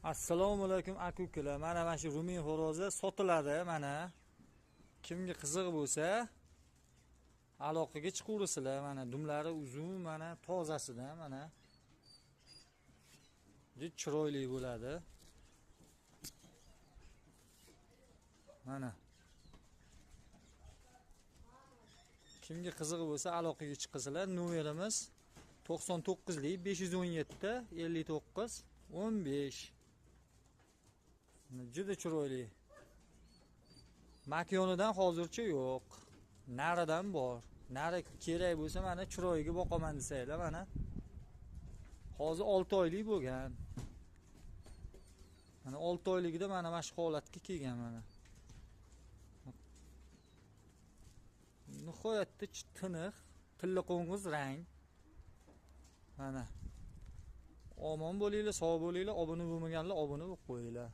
Assalomu alaykum aka-ukalar. Mana shu rumin xo'rozi sotiladi mana. Kimga qiziq bo'lsa aloqaga chiqaverasizlar. Mana dumlari uzun, mana tozasidan mana. Juda chiroyli bo'ladi. Mana. Kimga qiziq bo'lsa aloqaga chiqasizlar. Nomerimiz 99 517 59 15. Juda chiroyli. Makyonidan hozircha yo'q. Naridan bor. Nari kerak bo'lsa mana chiroyiga boqaman desanglar mana. Hozir 6 oylik bo'lgan. Mana 6 oyligida mana shu holatga kelgan mana. Nihoyatda tiniq, tilla qo'ng'iz rang. Mana. Omon bo'linglar, sog' bo'linglar, obuna bo'lmaganlar obuna bo'lib qo'yinglar.